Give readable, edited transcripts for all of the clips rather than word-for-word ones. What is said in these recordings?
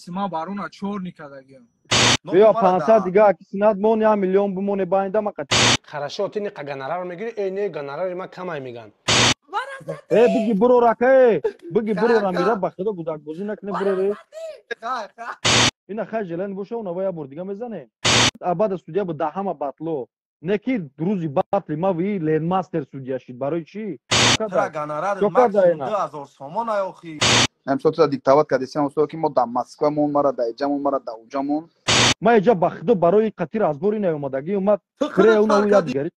Ма барона чорни кардагиам. Биё, 500 дига акисинат мон, 1 миллион бимоне байнда ма қати. Хорошо, ти не гонорар мегири, э, не, гонорари ма камай меган. Э, биги буро, рака, биги буро, рамира, ба худо, гудакбозӣ накне, буро. Ина хай желен боша, она я бор дига мезане. Абада судья бу да ҳама батло. Не ки рӯзи батли ма ви ленмастер судья шид. Барои чӣ? Гонорар максимум 2000 сомон ай охи. Амсол ту диктовать кардесиам, устод, ки мо дар Москва мон, мара дар иҷа мон, мара дар уҷа мон. Ма иҷа, ба худо, барои қатир разбори наомадагӣ омад. Дигари.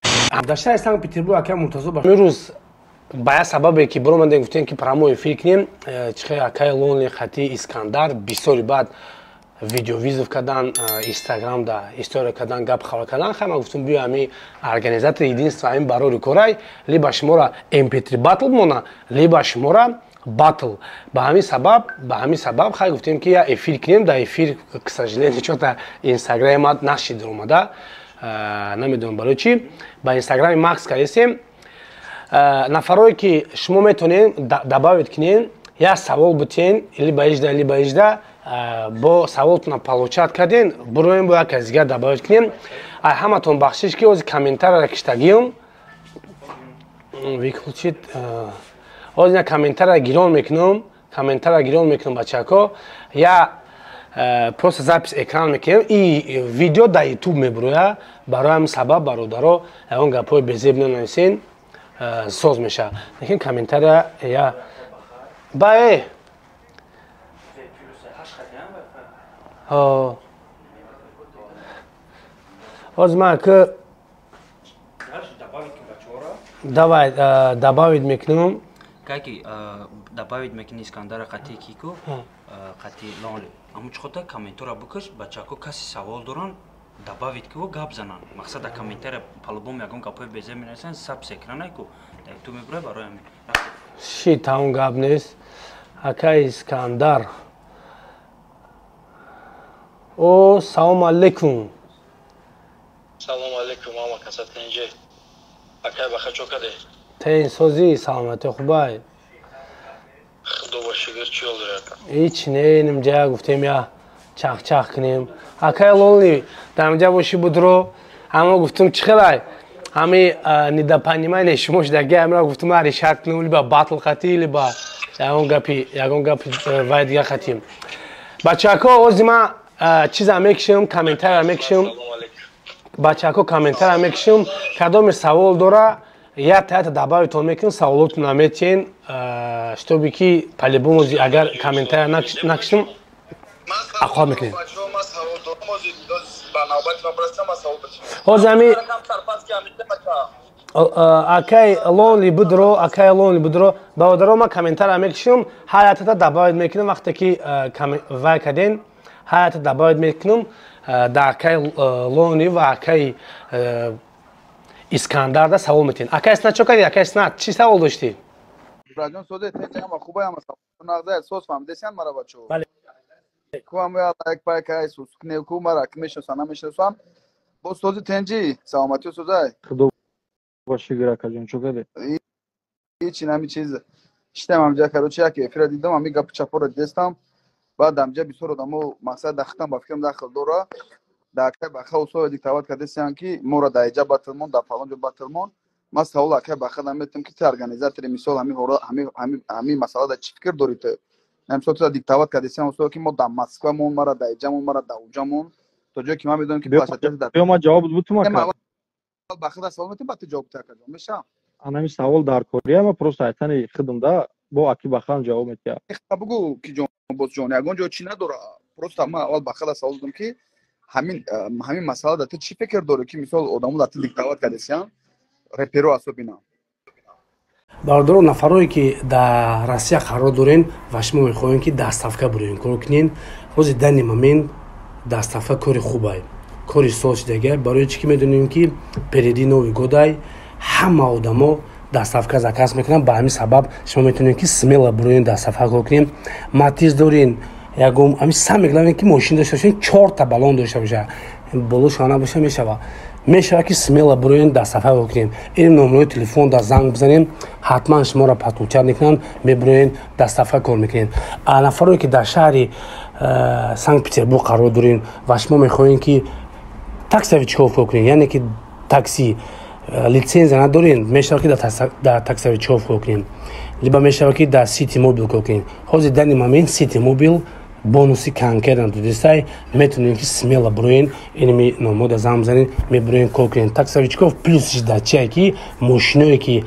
Дар шаҳри Санкт Петербург акай Муртазо ба имрӯз ба як сабабе ки биромадем, гуфтем, ки прямой эфир кунем. Чихе акай Лонли хати Искандар бисёри баъд видеовызов кардан, Инстаграм да история кардан, гап хабар кардан. Хай, ман гуфтам, биё, ами организатор единство ами барори корай, либо шумора mp3 батл мона, либо шумора батл. Ба ҳамин сабаб хай гуфтем, ки я эфир кунем. Дар эфир, к сожалению, чё-то Инстаграми нашид омада, намедонам барои чӣ. Ба Инстаграми Макс кардесем. Нафарое ки шумо метавонед добавить кунед, як савол бутен, либо ижда, либо ижда бо саволтона получать карден, буроем, бо як кас дигар добавить кунем. Ай ҳаматон бахшиш, ки ози комментарияра киштагиём, выключить. Ҳозир я комментария гирон мекунам, комментария гирон мекунам, бачако. Я просто запись экран мекунем и видео дар Ютуб мебуроя. Барои ҳамин сабаб, бародаро, ягон гапҳои безеб нанависен, соз мешавад. Лекин комментария я ба э ҳозир ман ки давай добавить мекунам. Каки добавить мекуни Искандара қати кику, қати Лонли, аму чхота комментора букаш, бачако, каси савол доран, добавить киво, гап занан. Мақсад, да комментария по-любому ягон гапҳои безеб менависанд, запись экран ку ту мебурай, барои ҳамин. Ши тамом, гап нест. Акай Искандар, о, салому алейкум. Салому алейкум, ама каса тенҷе, акай баха, чо каде? Тен созӣ, саломати, хубай? Худо ба шукр, чӣ ҳол дорад? Ҳеч не, нимҷа гуфтем, я чахчах кунем. Акай Лонли, дар боши, будро. Ама гуфтум, чӣ хелай ҳами недопонимание шумо шудаги, амра гуфтум, ма решать кунем, либо батл қатӣ, либо ягон гапи вай дига қатӣ. Бачако, ози ма чиза мекишам, комментария мекишам. Бачако, комментария мекишам, кадоме савол дора, як та добавить он мекунем, саволотона метиҳен, чтобы ки по-любому агар комментария накишам, ақоб мекунем. Ҳозир ҳами акай Лонли будро, акай Лонли будро. Бародаро, ман комментария мекишам, ҳар ятата добавить мекунам. Вақте ки вай карден, ҳар ята добавить мекунам. Дар акай Лонли ва акай Искандарда савол метиҳен. Акай Снат, чо кардӣ? Акай Снат, чӣ савол доштӣ? Раҷон, созе ама хубай, ама нағза, соз фаҳмидесян мара, бачо? Бале. Ку ам лайк пай кай сускне, ку мара ки мешинасан, намешинасан. Боз сози, тенҷи, саломатиё, созай? Худо ба шукр, акаҷон, чо каде? Ҳеч, ин ҳами чиз шитам амҷа. Короче, як эфира дидам, ами гапи чапора дидестам. Баъд амҷа бисёр одамо, мақсад, дахтам, ба фикрам, дахл дора. Дар акай баха условия диктовать кардесиян, ки моро дар иҷа батлмон, дар фалон ҷо батлмон. Ман савол акай баха наметам, ки ту организатори, мисол, ҳами масъала дар чӣ фикр дорӣ ту? Мисол, ту диктовать кардесиян условия, ки мо дар Москва мон, мара дар иҷа мон, мара дар уҷа мон. То ҷое ки ман медонам, ки биё, ман ҷавоб бутум, ака. Ба худа савол метам, ба ту ҷавоб акаҷон, мешам. Анами савол дар кория, ма просто айтани хидм да бо аки бахан ҷавоб метиҳам. Бугӯ, ки ҷон, бозҷон, ягон ҷо чӣ надора. Просто ман аввал ба худа савол додам, ки ҳамин масъала дар ту чӣ фикр дорӣ, ки мисол одамо дар ту диктовать кардесиян, реперо особенно. Бародаро, нафарое ки дар Россия қарор дорен ва шумо мехоҳем, ки доставка буроен, кор кунен, ҳозир данный момент доставка кори хубай, кори соз шудагай. Барои чӣ ки медонем, ки впереди Новый год ай, ҳама одамо доставка заказ мекунанд. Ба ҳамин сабаб шумо метавонед, ки смело буроен, доставка кор кунем. Матиз дорен, ягон ҳамин, самое главное, ки мошин дошта бошед, чорта баллон дошта боша, болошо набоша, мешава, ки смело буроен, доставка кор кунем. Ин номерои телефон да занг бизанем, ҳатман шуморо подключать мекунанд, мебуроен, доставка кор мекунем. А нафаре ки дар шаҳри Санкт Петербург қарор дорем ва шумо мехоҳем, ки таксовичков кор кунед, яъне ки такси лицензия надорем, мешавад, ки дар таксовичков кор кунем, либо мешавад, ки дар Сити Мобил кор кунем. Ҳозир данный момент Сити Мобил бонуси конкретно додистай, метавонем, ки смело буроен, инами номода занг бизанед, мебуроен, кор кунем. Таксовичков плюсиш дар чие, ки мошиное, ки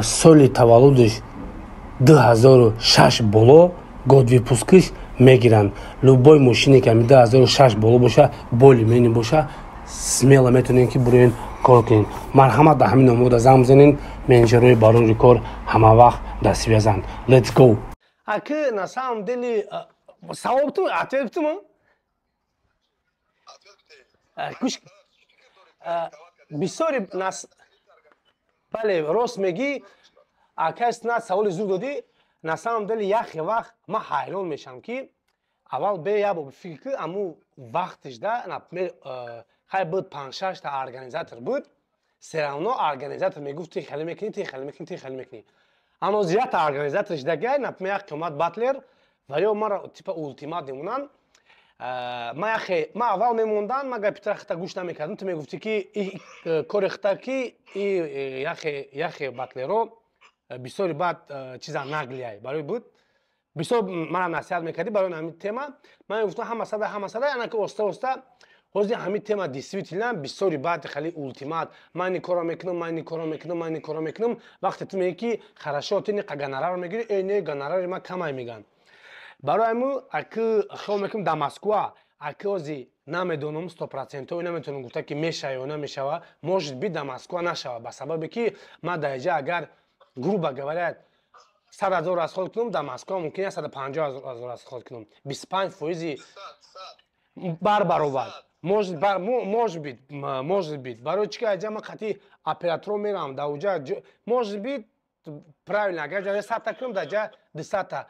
соли таваллудаш 2006 боло, год выпускиш мегиранд. Любой мошине, ки ами 2006 боло боша, более-менее боша, смело метавонем, ки буроен, кор кунем. Марҳамат, дар ҳамин номода занг бизанед, менеҷерҳои барори кор ҳама вақт дар связанд. Let's go! Аки, на самом деле савол бутум, ответ бутум. Гӯш, бисёри нас, бале, рост мегӣ, акай на саволи зур додӣ. На самом деле яхе вақт ман ҳайрон мешавам, ки аввал бе як бор фикр ки аму вақтиш да, например, хай буд, панҷшашта организатор буд, всё равно организатор мегуфт: ти хеле мекунӣ, ти хеле мекунӣ, ти хеле мекунӣ. Аммо зиёдта организатор шидагай, например, як қимат батлер ва ё мара типа ултимат мемонанд. Ма яхе ма аввал мемондан, ма гапи тра хита гӯш намекардам. Ту мегуфтӣ, ки кори хита, ки яхе яхе батлеро бисёри баъд чиза наглияй барои буд, бисёр мара насиҳат мекардӣ барои ҳамин тема. Ман мегуфтам, ҳама сада, ҳама сада. Ана ки оста оста ҳозир ҳамин тема действительно бисёри баъд хеле ултимат: ман ин корро мекунам, ман ин корро мекунам, ман ин корро мекунам. Вақте ту мегӯӣ, ки хорошо, ту ниқа гонорар мегирӣ, э не, гонорари ман камай мегӯянд. Барои ҳамин аки хиёл мекунам, дар Москва аки ҳозир намедонам, 100%-о наметавонам гуфта, ки мешава ё намешава. Может быть, дар Москва нашава, ба сабабе ки ман дар инҷа агар, грубо говоря, 100 000 расход кунам, дар Москва мумкин 150 000 расход кунам, 25 фоизи барбаровар. Может быть, может быть. Барои чӣ ки аҷа ман қатъи операторо мерам, дар уҷа может быть, правильно, агар ҷа 100-та кунам, дар ҷа 200-та,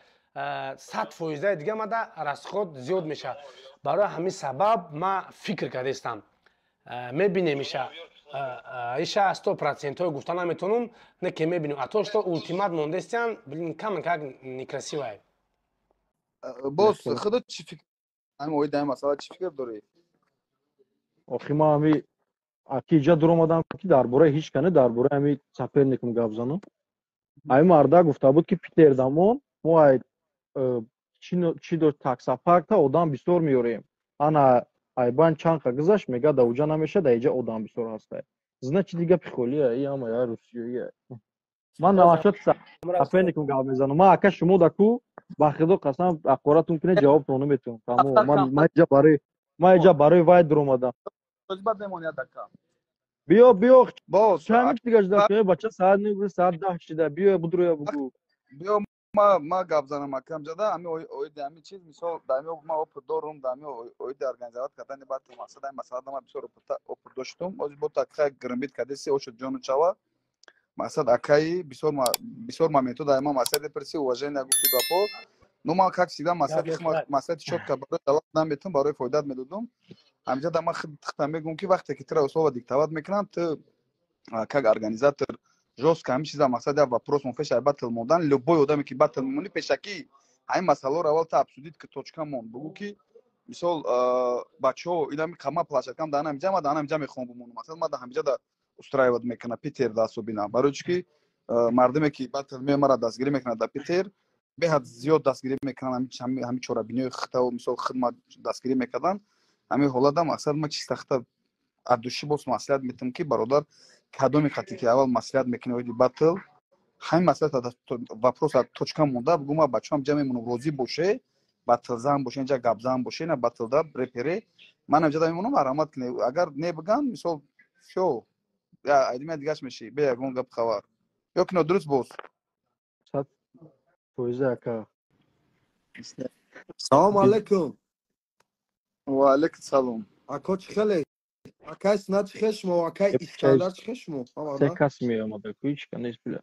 100 фоизаи дига мада расход зиёд мешавад. Барои ҳамин сабаб ман фикр кардастам, мебинем, иша 100%-о гуфта наметавонам, не ки мебинем. А то что ултимат мондестиан, блин, каме как некрасивая. Боз худат чӣ фикр, ҳамин оиди ҳамин масъала чӣ фикр дорӣ? Охи, ман ҳами аки иҷа дуромадам, ки дар бораи ҳеҷ кане, дар бораи ҳами соперникам гап занам. Ҳами марда гуфта буд, ки Питер дамон мо ай чӣ дошт, таксопаркта одам бисёр меёрем. Ана айбан чанд қа гузашт, мега, да уҷа намеша, да иҷа одам бисёр ҳастай. Значит, дига пихолия и ама я русия. Ман насчёт соперникам гап мезанам. Ман, ака, шумо да ку, ба худо қасам, ақоратун кунед, ҷавобтон наметавонам. Тамом, ман иҷа барои вай дуромадам. Биё, биё, чанд дига шуда, бача, саат не, саат 10 шида. Биё, будруя, бугу. Биё, ма гап занам, акам ҷада. Ами оиди ҳами чиз, мисол, дар ами ма опыт дорум, дар ами оиди организовать кардани батл. Мақсад, ами масъала ма бисёр опыт доштум. Ози бо такай грмбит кардеси, ошо ҷону чава. Мақсад, акаи, бисёр бисёр моментҳо дар ма масъалаи депрессия, уважение гуфту гапо. Ну, ман, как всегда, масъалати чётко барои давлат наметум, барои фоидат медодум. Ҳамиҷа да ман худам мегӯм, ки вақте ки тура условия диктовать мекунанд, ту как организатор жёстко ҳамин чиза, мақсад, як вопрос мон пеш ай батл мондан. Любой одаме ки батл мемонӣ, пешакӣ ҳамин масъаларо аввал та обсудить ки, точка мон, бугӯ, ки мисол, бачаҳо, инами қама площадкам дар ҳамиҷа, ма дар ҳамиҷа мехоҳам бимонам. Мақсад, ма дар ҳамиҷа да устраивать мекунам Питер да, особенно барои чӣ ки мардуме ки батл меомара, дастгирӣ мекунад дар Питер, беҳад зиёд дастгирӣ мекунанд. Ҳамин чорабиниҳои хитаву, мисол, хидмат дастгирӣ мекарданд. Ҳамин ҳолата, мақсад, ма чиста хита аз души боз маслиҳат метавам, ки бародар, кадоме қати ки аввал маслиҳат мекунӣ оиди батл, ҳамин маслиҳат, вопрос точка монда, бугӯ: ма бачаам ҷа мемонам, розӣ боше, батлзан боше, инҷа гапзан боше, на батлда репере, ман ҳамҷа мемонам, марҳамат кунед. Агар не биган, мисол, всё, айдимия дигаш мешӣ, бе ягон гап хабар ё ки нодуруст боз? 100%, ака. Салому алайкум. Ва алайкум салом. Ако, чӣ хеле, акай Сунат, чӣ хел шумо, акай Искандар, чӣ хел шумо? Се кас меомада ку, ҳеч ка нест, бля.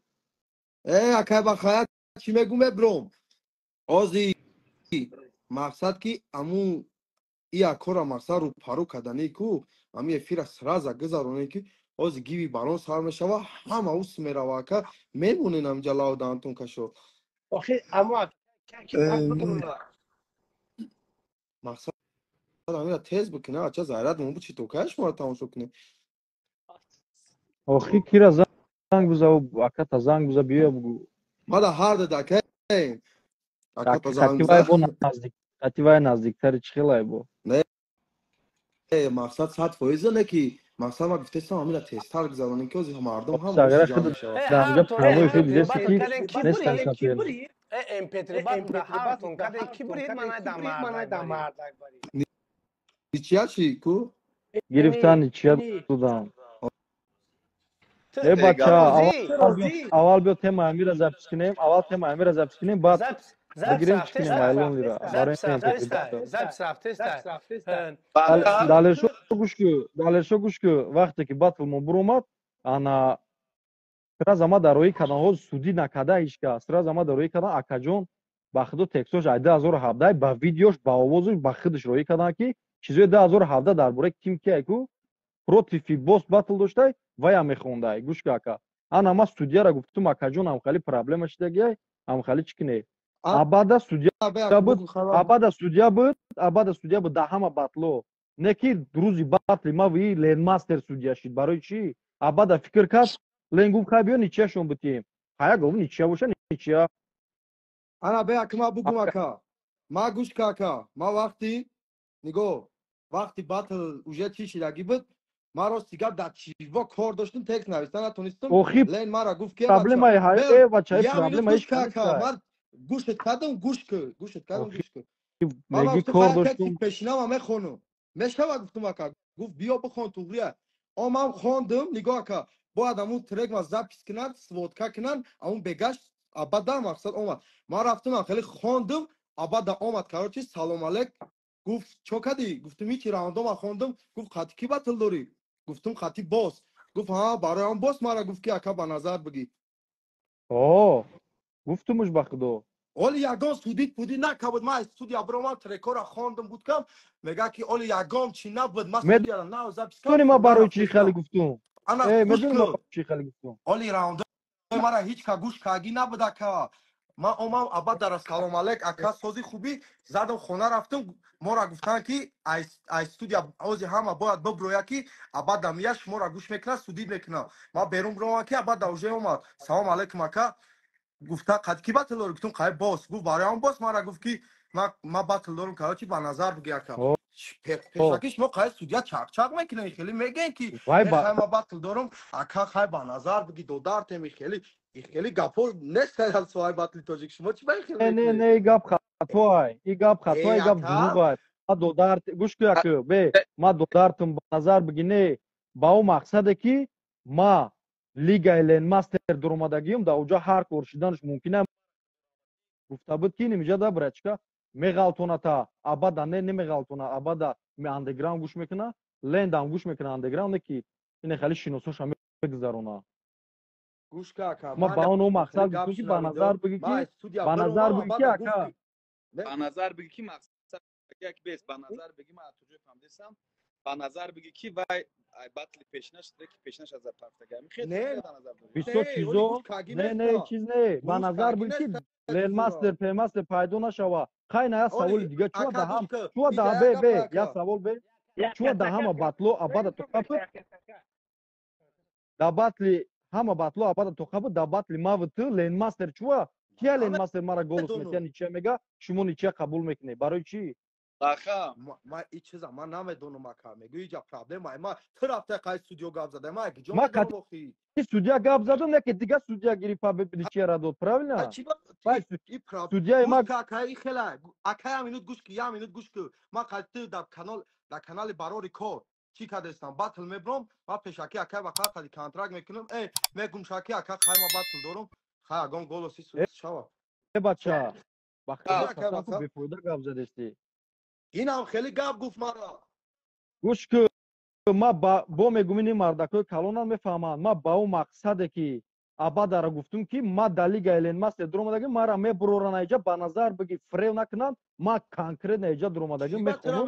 Э, акай Бахая, чӣ мегӯ, мебром ози. Мақсад, ки аму и акора, мақсад, рӯпарӯ кардани ку, ами эфира сразу гузаронем, ки ози гиви барон сар мешава, ҳама ус мерава. Ака, мемонен амҷа лавдаантон кашо. Охи, амо. Мақсад амира тез бикунӣ, ача заряд мон бу чи то кай шуморо тамошо кунем? Охи кира занг биза, аката занг биза, биё бугу. Мада ҳар дад акай. Аката занг биза. Наздик, қативай наздиктари чӣ хелай бо? Не, мақсад 100% не ки мақсад ма гуфтесам амира тезтар гузаронем ки ози мардум ҳам ҷамъ мешавад. Дар прямой эфир дидеси ки нестан сапер. MP3 батл ҳартон каден ки бурид мана дамар. Ничья чи ку? Гирифтан ничья додан. Э бача, аввал биё тема амира запись кунем, аввал тема амира запись кунем, баъд бигирем чӣ кунем айлонлира. Барои запись рафтеста. Далершо гӯш ку, Далершо гӯш ку, вақте ки батл мо буромад, ана сразу ма дар роҳи кадан ҳоз судӣ накарда ҳеҷ кас. Сразу ма дар роҳи кадан акаҷон ба худо текстош ай 2017 ба видеош, ба овозаш, ба худаш роҳӣ кардан ки чизои 2017 дар бораи ким ки айку против бос батл доштай вая мехондай. Гӯш ку ака. Ана ма судьяра гуфтум акаҷон амхали проблема шидагиай, амхали чӣ кине. Абада судья буд, абада судья буд, абада судья буд да ҳама батло. Не ки рӯзи батли ма ви ленмастер судья шид. Барои чӣ? Абада фикр кард, Лен гуфт хай биё ничьяшон битем. Хая гуфт ничья боша ничья. Ана бе ака ма бугум ака. Ма гӯш ка ака. Ма вақти нигоҳ, вақти батл уже чӣ шидагӣ буд, ма рости гап дар чиво кор доштум, текст нависта натонистум. Лен мара гуфт ки проблемаи ҳай бача, проблема ҳеҷ ака. Ман гӯшт кардам, гӯш ку, гӯшт кардам, гӯш ку. Меги кор доштум. Пешинама мехонум. Мешава гуфтум ака. Гуфт биё бихон туғрия. Омам хондум, нигоҳ ака. Бояд амун трек ма запись кунанд, сводка кунанд, амун бегашт абада мақсад омад. Ман рафтум, хеле хондум, абада омад. Короче, салом алейк. Гуфт чо кадӣ? Гуфтум ҳичи раундома хондум. Гуфт қати ки батл дорӣ? Гуфтум қати бос. Гуфт ҳа, барои он бос мара гуфт ки ака ба назар бигӣ. О, гуфтумуш ба худо. Оли ягон судид пудӣ накабуд. Ман студия биромам, трекора хондум будкам. Мега ки оли ягон чӣ набуд. Ман студияра нав запись кардам. Ман барои чӣ хеле гуфтум? Ана медонам чӣ хеле гуфтум. Оли раундо мара ҳеҷ ка гӯш кагӣ набуд ака. Ман омам абад дара салом алейк ака сози хубӣ задам хона рафтум. Мора гуфтанд ки ай студия ози ҳама бояд биброя ки абада мия шуморо гӯш мекунад, судид мекунад. Ман берун биромам ки абада уже омад. Салом алейкум ака. Гуфта қад ки батл дорӣ? Гуфтум қай бос. Гуфт барои он бос мара гуфт ки ма батл дорум, короче ба назар бигӣ ака. Пешакӣ шумо қай судья чақчақ мекунед, хеле мегӯед ки ма батл дорум, ака хай ба назар бигӣ додартем хеле хеле гапҳо нест аз соҳаи батли тоҷик. Шумо чӣ ба хеле? Не, не, гап хатоай, и гап хатоай, гап дурӯғай. Ма додарт гӯш ку ака, бе, ма додартум ба назар бигӣ не, ба он мақсаде ки ма лигаи ленмастер дуромадагиюм, дар оҷа ҳар кор шиданаш мумкин аст. Гуфта буд ки нимиҷа да брачка меғалтоната, абада не немеғалтона, абада андеграунд гӯш мекуна, лендам гӯш мекуна андеграунд, ки ине хеле шиносоша мегузарона. Гӯш ка ака. Ма ба он мақсад гуфтум ки ба назар бигӣ ки ба назар бигӣ ки ака. Ба назар бигӣ ки мақсад як бес, ба назар бигӣ ма туҷо фаҳмидесам, ба назар бигӣ ки вай батли пешнаш, треки пешнаш аз запафтага. Не, бисёр чизо, не, не, чиз не, ба назар бигӣ ки ленмастер, пемастер пайдо нашава. Хай на як саволи дига, чуа да ҳам, чуа да бе, бе, як савол бе. Чуа да ҳама батло абада тоқа буд? Да батли ҳама батло абада тоқа буд, да батли мав ту ленмастер чуа? Кия ленмастер мара голос метия ничия мега, шумо ничия қабул мекунед. Барои чӣ? Аха, ма и чиза ма намедонам ака. Мегӯӣ иҷа проблема, ма ту рафта қай студио гап зада, ма киҷо ма қати судья гап задам, не ки дига судья гирифа ничия дод, правильно? Судья ма ака и хела, ака я минут гӯш ки, я минут гӯш ки. Ма қати дар канал, дар канали барори кор чӣ кардестам? Батл мебром, ма пешакӣ ака ба қади контракт мекунам. Э, мегум шаки ака хай ма батл дорум. Хай агон голоси шава. Э бача, ба худо бефоида гап задести. Инам хеле гап гуфт мара. Гӯш ку, ма бо мегум ини мардакои калонам мефаҳманд. Ма ба он мақсаде ки абадара гуфтум ки ма дар лигаи ленмастер дуромадагӣ, мара мебуроран айҷа ба назар бигӣ фрев накунанд, ма конкретно айҷа дуромадагӣ мехонам.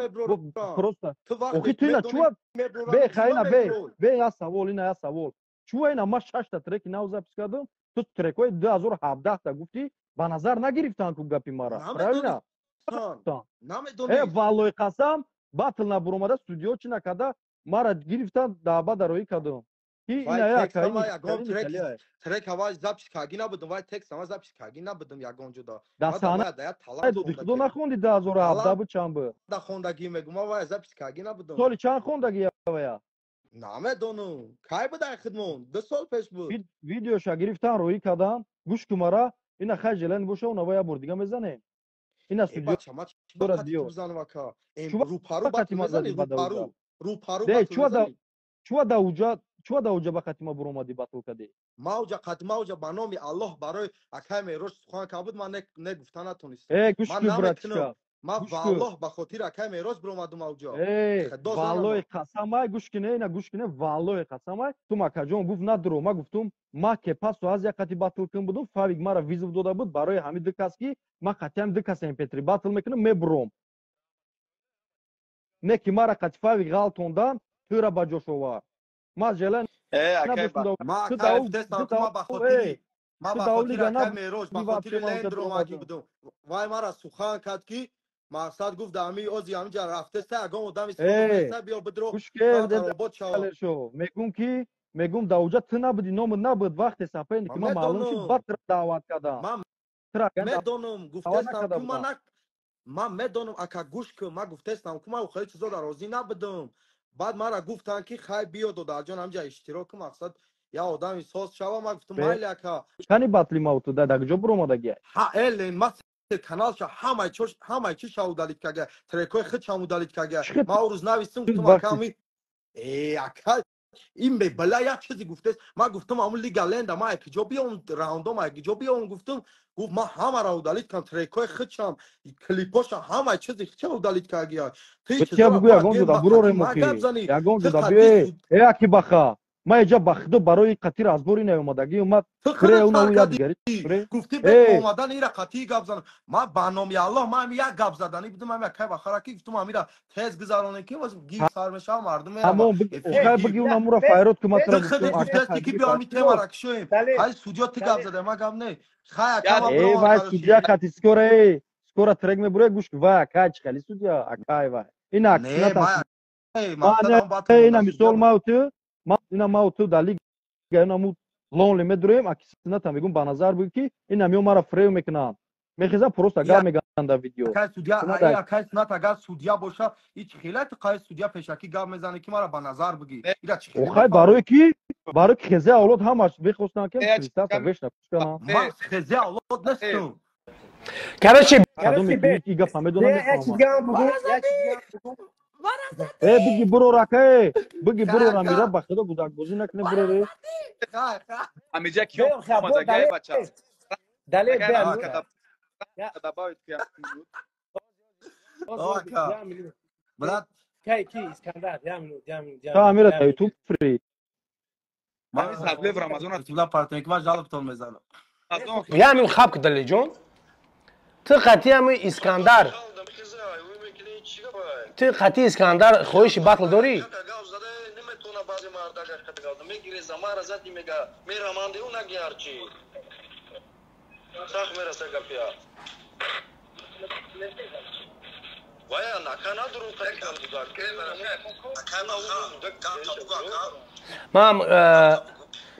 Просто охи ту ина чуа бе хайна бе, бе я савол, ина я савол. Чуа ина ма шашта треки нав запис кардам, ту трекҳои 2017 та гуфтӣ, ба назар нагирифтанд ку гапи мара. Правильно? Намедонӣ. Э, валлои қасам, батл набуромада, студио чӣ накарда, мара гирифтан, даъба дароӣ кардам. Ки ина як трек аввал запись карги набудам, вай текст ама запись карги набудам ягон ҷода. Да саҳна доди, худо нахонди 2017 буд, чанд буд? Да хондагӣ мегум, ман вай запись карги набудам. Соли чанд хондагӣ вая? Намедонам. Кай буд ай хидмон? 2 сол пеш буд. Видеоша гирифтан, роӣ кардан, гӯш ку мара, ина хай желани боша, она вая бор дига мезанем. Ина студио дорад биё. Рӯпару батл мезани, рӯпару. Рӯпару батл мезани. Чува да уҷа, чува да уҷа ба қатима буромадӣ, батл кадӣ? Мауҷа қати мауҷа, ба номи Аллоҳ, барои акай Мерош сухан кард буд, ман не гуфта натонистам. Э, гӯш ку, братишка. Ман валлоҳ, ба хотири акай Мерош биромадум ауҷо. Э, валлоҳи қасамай, гӯш кине, ина гӯш кине, валлоҳи қасамай, ту макаҷон гуфт надуро, ма гуфтум, ма ке пасу аз як қати батл кун будум, Фавик мара вызов дода буд барои ҳами ду кас, ки ма қатиам ду кас MP3 батл мекунам, мебуром. Не ки мара қати Фавик ғалтондан, тура ба ҷош овард. Ма желан Ма ба хотири акай Мерош, ба хотири Лендро омадӣ будум. Вай мара сухан кард, ки мақсад гуфт, ами ози ҳаминҷа рафтеста, ягон одами биё бидро. Мегум ки мегум, да уҷа ту набуди, номи набуд, вақте сапен ки ман маълум шуд, баъд тура даъват кардам. Медонам, гуфтестам ку ман медонам, ака, гӯш кун, ман гуфтестам ку ман хеле чизо дар розӣ набудам. Баъд мара гуфтанд, ки хай, биё, додарҷон, ҳаминҷа иштирок кун, мақсад я одами соз шава. Ман гуфтам, майли, ака. Кани батли мавту да куҷо буромадагия? Ҳа, элен ма каналша ҳамаи чош, ҳамаи чиша удалить кага, трекои худшам удалить кага. Ман он рӯз навистам, гуфтам, аками э ака, ин бела як чизе гуфтест. Ман гуфтам, ҳамун лига ленда ман якиҷо биём, раундом якиҷо биём, гуфтам. Гуфт, ман ҳамаро удалить кардам, трекои худшам, клипоша, ҳамаи чизи худша удалить кагия. Тия бугӯ, ягон ҷода бурорем, ягон ҷода биё, э, аки баха, ман иҷа ба худо барои қатир разбори наомадагӣ омад. Гуфтӣ бе омадан ира қатъи гап занам. Ман ба номи Аллоҳ, ман як гап заданӣ будум, ами акай бахара ки гуфтум, амира тез гузаронем, ки гив сар мешава, мардум. Буги, унамура файрод ки ман гуфтасти, ки биё, ами темара кушоем. Хай, судья, ту гап зада, ман гап не. Хай, ака, вай, судья қати скоро, э, скоро трек мебуре, гӯш, вай, акай, чӣ хели судья, акай, вай, ина ина мисол мау ту, ина мау ту дар лига инаму лонли медурем, акисината мегум, ба назар буги, ки ина миё мара фрейв мекунанд, мехезам, просто гап мегӯянд дар видео. Акай Сунат, агар судья боша, ич хеле ту қай судья пешакӣ гап мезане, ки мара ба назар буги? Ира чӣ? Охай, барои ки хезе авлод ҳамаш мехостанд, ки кристалса вешна. Ман хезе авлод нестум. Короче, и гапа медонам. Э, буги, буро, рака, э, буги, буро, рамира, ба худо, гудакбозӣ накне, буроре. Амиҷа киё омадагай, бача? Дале. Добавить. Брат. Кай ки Искандар, я минут, я минут, я. Та амира та ютуб фри. Ман садлев Рамазон тибла партнер, ки ман жалобтон мезанам. Я минут, хаб, Далеҷон. Ту қати ами Искандар. Ту қати Искандар хоҳиши батл дорӣ? Баъзе мардага мегиреза, мара зади, мега мераманди, ӯ наги, ҳарчи сахт мераса гапия. Вая нака надуру. Ман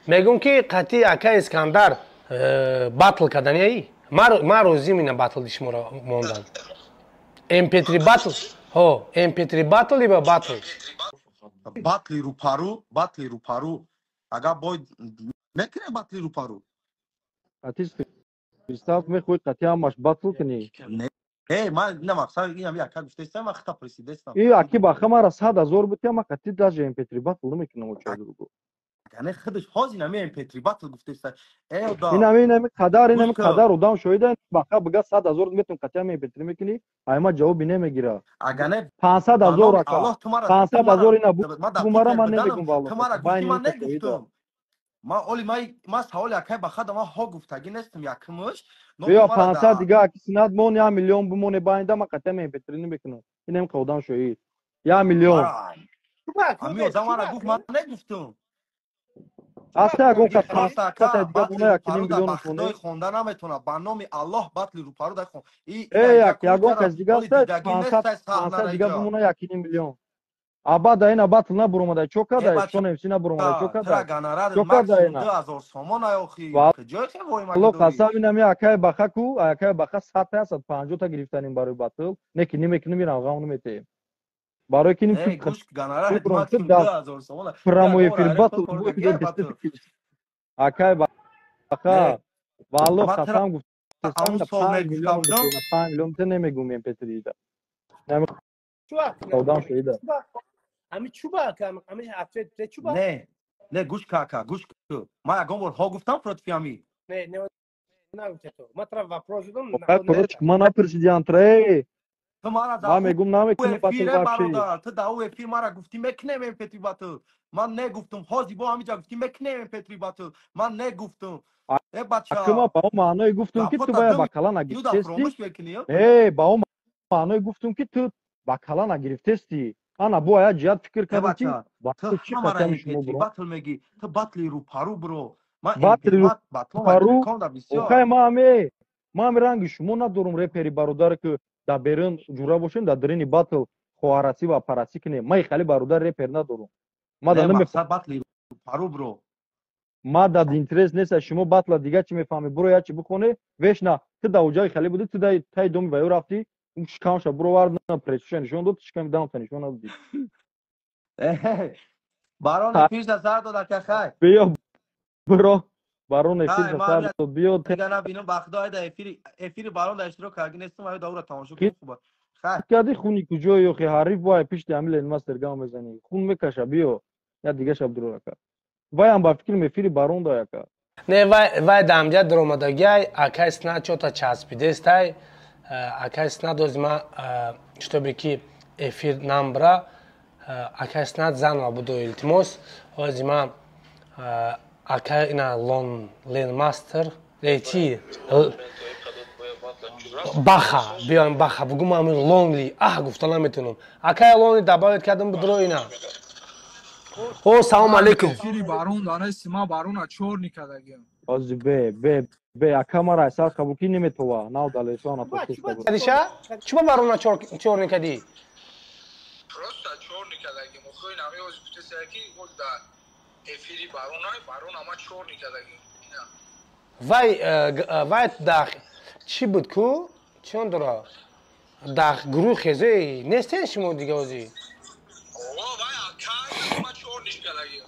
мегӯм, ки қати ака Искандар батл карданияи, ман розим, ина батл шуморо мондан. MP3 батл, ҳо, MP3 батл либо батл. Батли рӯпару, батли рӯпару, агар бой мекунем, батли рӯпару. Қатис Кристалл мехоҳӣ қати ҳамаш батл кунӣ? Не, ман ина мақсад инам яка гуфтестам, ман хита пресидестам. И аки баха мара 100 000 бути, ама қати даже MP3 батл намекунам, оча дуругу. Яъне худаш ҳозир инами MP3 батл гуфтеста. Э, да. Инами қадар одам шоҳида, баха бига, 100 000 метон, қати ами MP3 мекунӣ, айма ҷавоби намегира. Агар не 500 000, ака. 500 000 ина бу мара, ман намегум, валло. Ту мара гуфтӣ, ман негуфтум. Ман оли ман саволи акай бахада, ман ҳо гуфтагӣ нестам якумш. Биё, 500 дига аки синат мон, 1 миллион бимоне байнда, ман қати ами MP3 намекунам. Инам қа одам шоҳид. 1 миллион. Ами одам мара гуфт, ман негуфтум. Аста ягон кас 500 дига бона 1,5 миллион худой хонда наметона. Ба номи Аллоҳ батли рӯпару дай хон. Э, як ягон кас дига аста 500 дига бимона 1,5 миллион. Аба да ина батл набуромада, чо када? Чо немси набуромада, чо када? Чо када ина? 2000 сомон ай охи. Ҷой хе вой маги. Алло қасам ина ми акай баха ку, акай баха 100 150 та гирифтаним барои батл. Не ки немекунем ира ғам наметем. Барои ки ним гӯш гонорар максимум 2000 сомон. Прямой эфир батл. Акай баха валло қасам гуфт. 5 миллион, 5 миллион те намегум MP3 да. Одам шуида. Ами чуба, ами ответ те чуба? Не, не гӯш кака, гӯш ку. Ма ягон бор ҳо гуфтам против ами. Не, не нагуфте то. Ма тра вопрос задам. Короче, ма напурсиди антре. Ту мара Ма мегум намекунем батл вообще. Ту да у эфир мара гуфти мекунем MP3 батл. Ман негуфтум. Ҳози бо ҳамиҷа гуфти мекунем MP3 батл. Ман негуфтум. Э бача. Ма ба он маъное гуфтум ки ту бая ба кала нагирифтести. Э, ба он маъное гуфтум ки ту ба кала нагирифтести. Ана бо ая ҷиҳат фикр кардам ки ту чӣ қатами шумо бро. Батл меги, ту батли рӯпару бро. Батли рӯпару. Охай ма аме, ма ами ранги шумо надорум репери бародар ки дар берун ҷура бошем, дар дарини батл хоҳарасӣ ва парасӣ кунем. Ма хали бародар репер надорум. Ма да намефаҳмам батли рӯпару бро. Ма да интерес нест шумо батла дига чӣ мефаҳмӣ? Бро я чӣ бихоне? Вешна ту да уҷаи хали будӣ, ту да таи доми ва ё рафтӣ. Шикамша бировард на пречуша нишон дод, шиками дамта нишон надодӣ. Барон эфирша сар дод ака хай. Биё бро, барон эфирша сар дод, биё. Дига набинам ба худо айда эфири барон да иштирок карги нестам, аю да ура тамошо кун хуба. Хай. Кади хуни куҷо ёхи ҳариф бо пишти ами ленмастер гам мезани. Хун мекаша, биё. Я дига шаб дуро ака. Ваям ба фикрам эфири барон да ака. Не вай вай дамҷа дуромадагиай, акай сна чота часпидестай. Акай снад озима, чтобы ки эфир намбра, акай снад занова буду илтимос. Озима акай ина лон ленмастер, чи баха, биём баха, бугум ами лонгли, аҳ гуфта наметунам. Акай лонгли добавить кардам будро ина. О, салом алейкум. Эфири барон данеси ма барона чор никадагиам. Ози бе, бе, бе, ака мара сар қабулки неметова, нав далесона пошта. Кадиша? Чуба барона чор никади? Просто чор никадаги. Мохой нами ози гуфтеса ки гол да эфири барона, барона ма чор никадаги. Вай, вай да чӣ буд ку? Чон дора? Да гурӯҳ хезе нестен шумо дига ози? О, вай ака ма чор никадаги.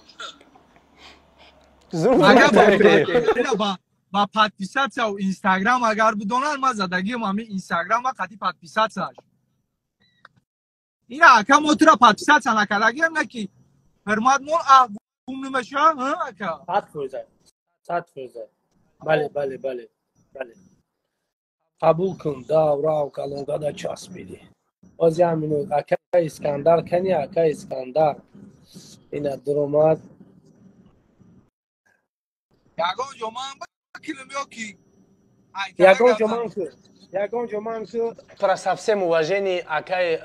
Ба подписаться у Инстаграм агар бидонанд ма задагиам ами Инстаграма қати подписаться. Ина ака мо тура подписаться накардагиам на ки ҳурмат мон аҳ гум намеша, ҳа ака? 100%. 100%. Бале, бале, бале. Бале. Қабул кун, даврав калонгада часпиди. Ози ҳамино ака Искандар кани, ака Искандар. Ина дуромад. Ягон ҷо ман бакилам ё ки? Ягон ҷо ман ку. Ягон ҷо ман ку. Про со всем уважение акай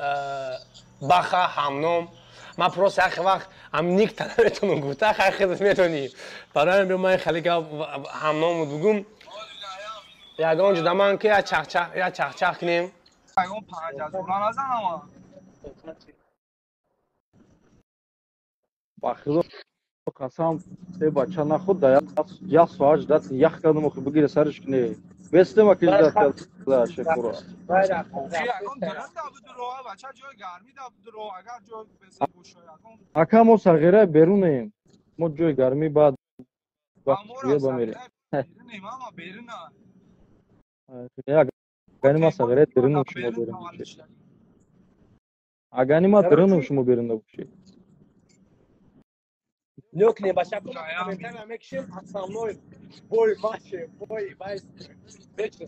Баха ҳамном. Ман просто ах вақт ам никта наметонам гуфта, хай худат метонӣ. Барои ҳамин ман хеле гап ҳамном бугум. Ягон ҷо ман ки я чахчах, я чахчах кунем. Ягон 5000 назанам. Ба худо қасам, э бача нахуд да як соат ждать ях кардам, охи бигире сариш кне. Бестема ки ждать карда шефура. Ака мо сағира берунем. Мо ҷои гармӣ баъд вақт ба мерем. Агани ма сағира берунем шумо берун бошед. Агани ма берунем шумо берун бошед. Нёкне бача комментария мекшем, основной бой ваше, бой вайс вечер.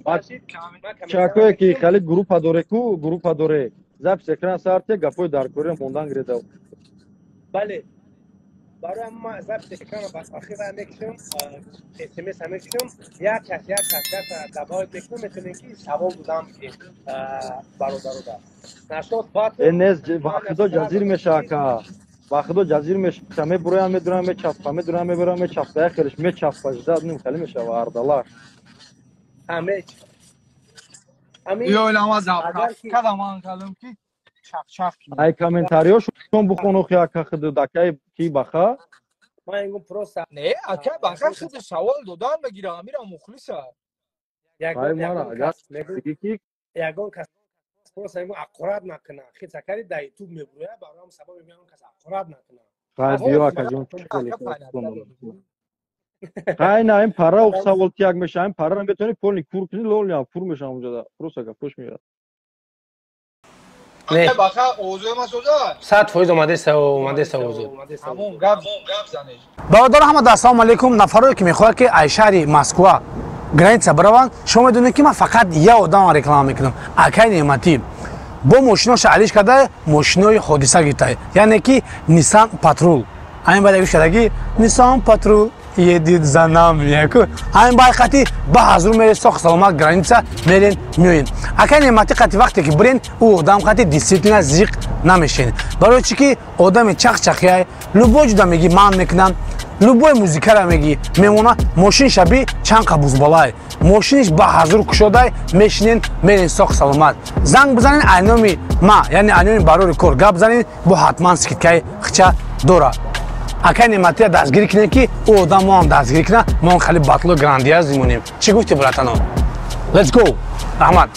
Чакое ки хали группа доре ку, группа доре. Запись экран сарте, гапой даркоре мондан гредав. Бале. Барои ма запись экран бас ахира мекшем, SMS мекшем, як кас як кас добавить мекунем, метавонем ки савол додам ки бародарода. Нашод бат. Э нез вақто ҷазир меша ака. Ба худо ҷазир меша, мебуроям, медурам, мечаспа, медурам, мебурам, мечаспа, як хелиш мечаспа, ждат ним хеле мешава ардалаш. Ё илама заправка ман калам ки чақ-чақ. Ай комментариёшон бухон охи ака худ дакай ки баха. Ман ингум просто не, ака баха худ савол додан мегира, амира мухлиса. Ай мара агар ки ягон кас просто ингум аккурат накуна. Хит закари да YouTube мебуроя, бароям сабаб мегӯям кас аккурат накуна. Хай биё ака ҷон. Хай на ин пара ох савол тияк меша, ин парара метавони полни кур кунӣ, лолни пур меша онҷода. Просто ака пуш меяд. Баха овозои ма соза? 100% омадеста, омадеста овозот. Ҳамон гап занеш. Бародаро ҳама, ассалому алайкум. Нафароне ки мехоҳад ки ай шаҳри Москва граница бараванд, шумо медонед ки ман фақат як одамро реклама мекунам. Акай Неъматӣ бо мошиноша алиш карда, мошинои ҳодиса гирифта, яъне ки Nissan Патрул. Ҳамин баъд гӯш кардаги Nissan Патрул едет за нами. Яку ҳамин баъд қати ба ҳазур меред, соқ саломат граница мерен, меоен. Акай Неъматӣ қати вақте ки бирен, ӯ одам қати действительно зиқ намешен. Барои чӣ ки одами чақчақияй, любой ҷуда меги ман мекунам, любой музикара меги мемона, мошин шаби чанд қабузбалай, мошиниш ба ҳазур кушодай, мешинен, мерен соқ саломат. Занг бизанен, айноми ма, яъне айноми барори кор гап занен, бо ҳатман скидкаи хича дора. Акай Неъматия дастгирӣ кунем, ки ӯ одам моам дастгирӣ куна, мо хеле батло грандиаз мемонем. Чӣ гуфти, братано? Let's go, раҳмат.